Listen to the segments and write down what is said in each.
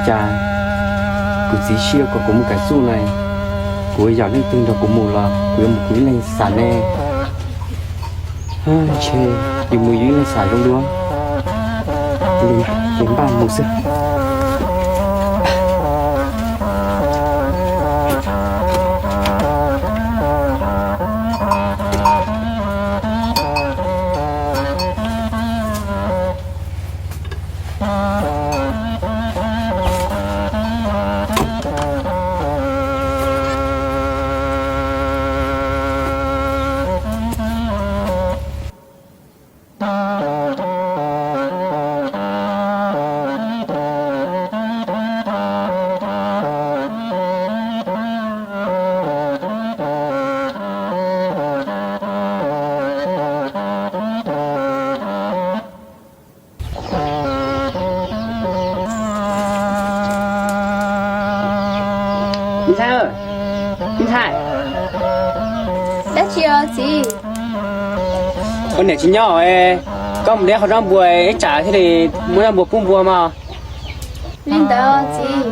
Cas kuv txiv sib yuav kom kuv mus kawm txuj na, kuv yuav yog leej twg nrog kuv mus los kuv yuav mus kuv ib leeg xwb ne. Ntshe yus mus yus ib leeg xwb zoo dua. Ces npaj mus xwb. Ntxhais, ntxhais. Dab tsi os txiv? Koj niam tsis nyob, koj mus de qhov zaub npua ib tsam thiaj li muab zaub npua pub npua mog. Li ntawd txiv.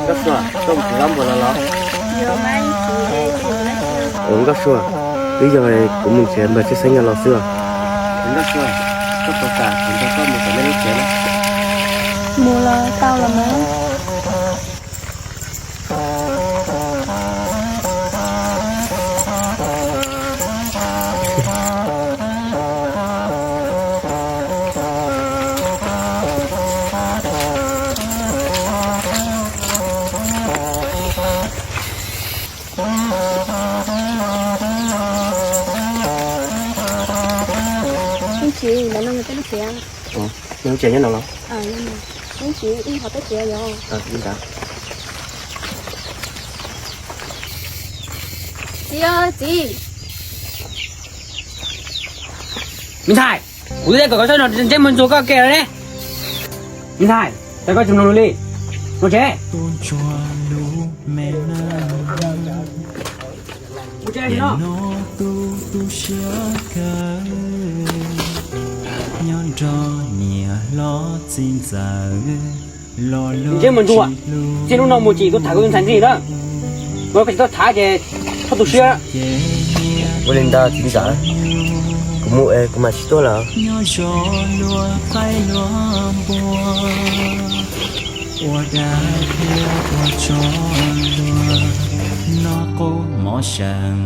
Nkauj Sua, koj mus txiav zaub npua los los? Ua Nkauj Sua, twb yog kuv mus txiav npawg Tshwj Xeeb los xwb os. Nkauj Sua, koj puas kam kuv nrog koj mus tom nej lub tsev na? Mus los tau los mas. Ib tsis, ntawm no yog peb lub tsev. Neb lub tsev nyob no los? Ib tsis, ib qhov peb tsev yog. Txiv, txiv. Me ntxhais, kuv twb kom koj txhob ntsej muag ntxuag koj ke lawm ne. Me ntxhais, cas koj tsis mloog lus li? Mus tsev. Mus tsev no. Ntsej muag ntxuag, txij hnub no mus tsis tuaj tham kuv tus ntxhais ntxiv na. Mus koj tsis tuaj tham ces txhob tu siab. Ua li ntawd txiv ntxawm, kuv mus es kuv mam tsis tuaj lawm. Nyob zoo luag qaib luag npua, ua dab thiab ua tsov luag noj qub mov seem.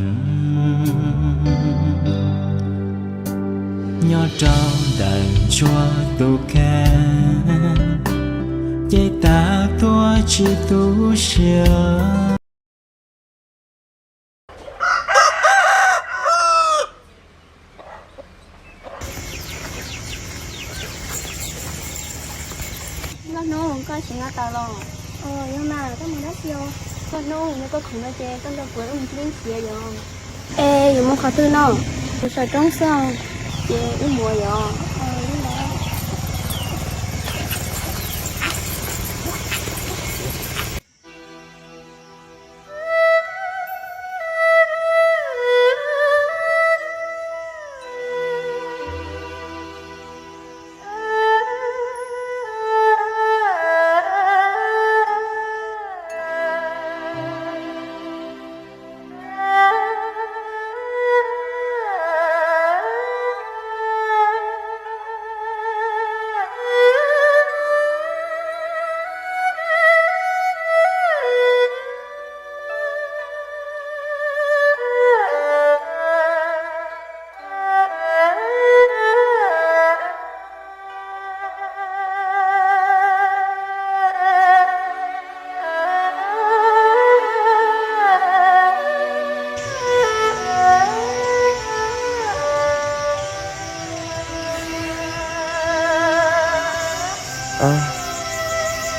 Nyob rau ntawm ntsuag tus kheej, ces tag tuaj tsis tu siab. Nkauj Hnub, koj tsis nqa taws los? Yog mas, koj mus dab tsi os? Nkauj Hnub, yog koj khoom no ces koj nrog kuv wb mus ua ib siav yom. Es yuav mus qhov twg no? Mus saum roob xwb, ces wb mus yom.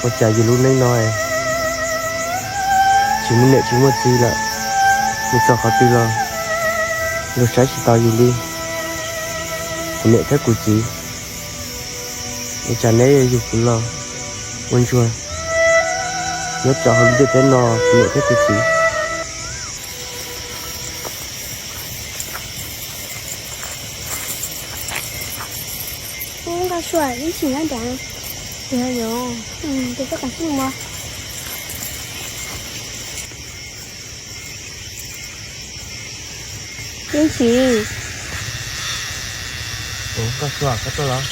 Ua cas yus lub neej no tsis muaj niam tsis muaj txiv lawm, mus txog qhov twg los luag saib tsis taus yus li. Kuv niam thiab kuv txiv, ua cas neb yuav yug kuv los ua ntsuag nyob rau hauv lub ntiaj teb no, kuv niam thiab kuv txiv. Ub, Nkauj Sua, ib txhis nyob nrad. Ces koj kam xij mus. Ib txhis. Ub, Nkauj Sua, koj tuaj los?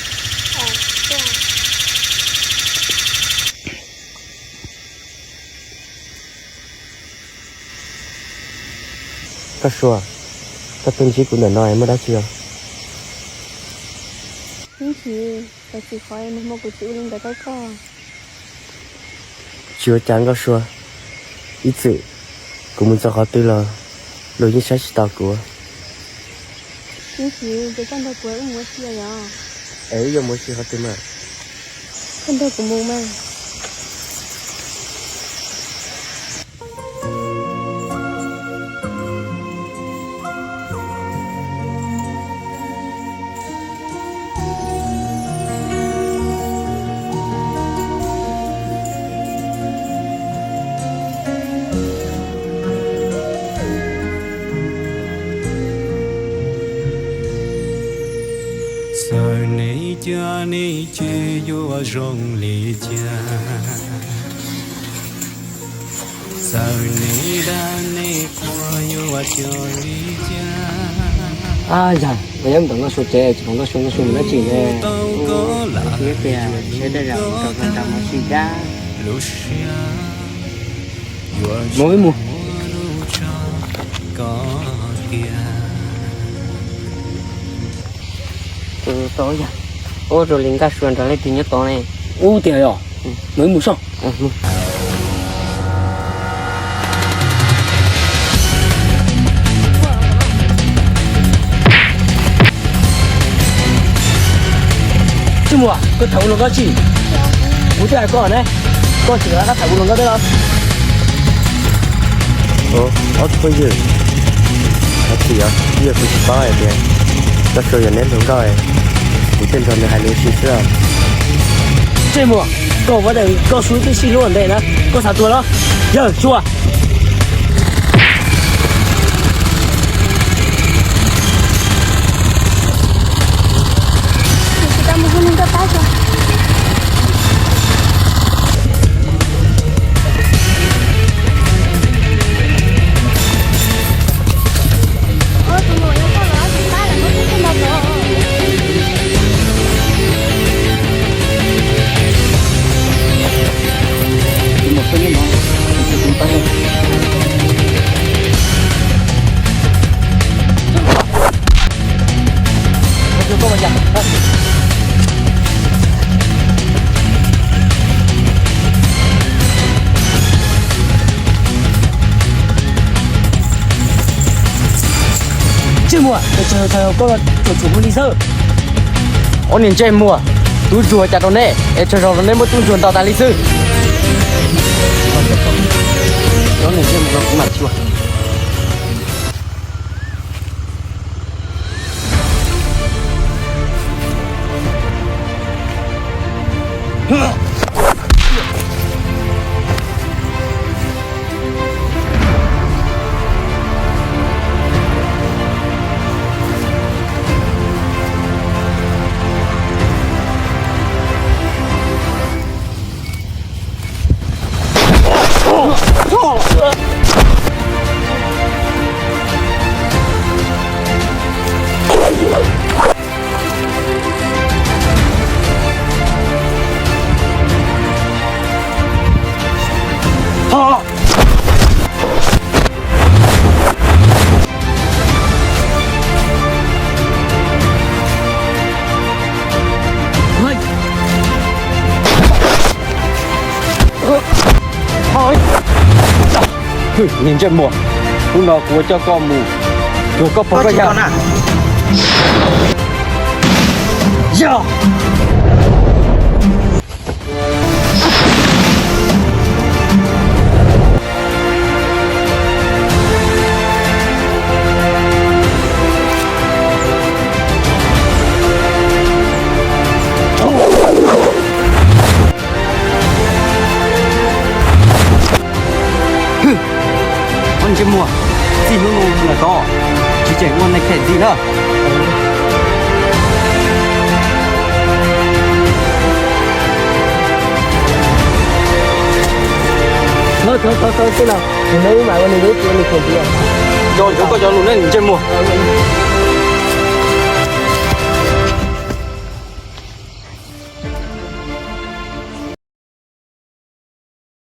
Nkauj Sua, koj tuaj ntsib kuv ntawm no muaj dab tsi os? Ib txhis, koj tsis qhov nag hmo kuv txiv ua li ntawd rau koj. Tsis ua cas Nkauj Sua, ib txwm kuv mus txog qhov twg los luag yeej saib tsis taus kuv. Ib txhis, ces koj nrog kuv wb mus ua si yom? Es wb yuav mus ua si qhov twg mas? Koj nrog kuv mus mas. Txawm nej caj nej ces yuav zoo li cas, txawm nej dag nej qhuas yuav coj li cas. Ab yog, yog mus tom Nkauj Sua tsev, tsis pom Nkauj Sua, Nkauj Sua mus dab tsi ne? Mus ib pliag, seb tej zaum rau ntawm mus ua si dab. Mus wb mus. Ua raws li Nkauj Sua nrog leej twg nyob tod ne. Ub tiag yog, mus wb mus soj. Tsis muaj, koj tham kuv hluas nkauj tsis? Kuv twb hais koj ne, koj tsis rov qab tham kuv hluas nkauj thiab los? Ob phooj ywg, thov txim os, yog kuv tsis paub hais tias Nkauj Sua yog neb hluas nkauj, kuv thiaj nrog nws hais lus ua si xwb. Tsis muaj, koj ua daim Nkauj Sua twb sib hlub ua ntej na, koj xav tuag los? Yawg Sua. Tus no Muag, es tsawg zaus koj los tsuam tsuam kuv li xwb. Ob niag ntsej muag, tub ntsuag cas rau neb es tsawg zaus los neb muab tub ntsuag ntaus tas li xwb. Ob niag ntsej muag kuv mam tsuas. Niag ntsej muag, hnub no kuv yuav coj koj mus cuag koj pog koj yawg. Yog. Ob niag ntsej muag, txij hnub no lawm tod tsis tseem ua neeg them ntxiv na. Thov, thov, thov, thov, tej no, nws no wb mam ua nws, wb ua nws them ntxiv. Nco ntsoov koj cov lus na niag ntsej muag.